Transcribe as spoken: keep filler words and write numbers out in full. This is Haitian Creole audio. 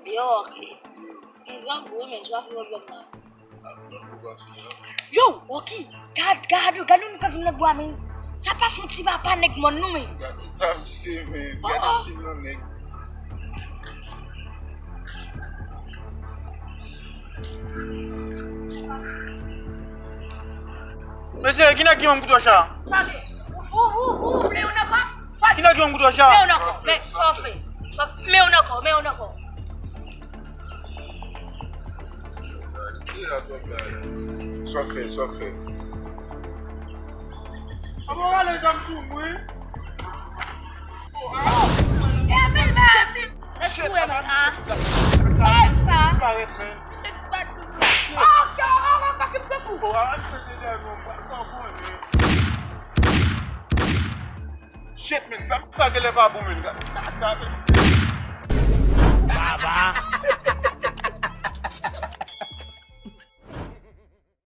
Yo, ok. M grangou wi, men, sa pa fè pwoblèm nan. Yo, Rocky, gad, gad, gad, nou ka vin nan bwa, men. Sa pa sou ti papa nèg mòn nou, men. Gad eta misye, men. Gad estil nan nèg. Mesye, ki nèg ki ban m kouto cha? Sa gen. Ou, ou, ou, ou vle youn ankò? Ki nèg ki ban m kouto cha? Men youn ankò, men sa w fè. Sa, men youn ankò, men youn ankò. Sa w fè, sa w fè. Kòman w ale zam sou mwen? Oh, ah! Shit, man, ah. Disparèt, man. Misye disparèt pou mwen. Oh, oh, oh, pa ki pran kou. Oh, ah, misye te dèyè mwen, pa, pa konnen. Shit, man, zam sa genlè pa bon, man. Gade, gade, mesye.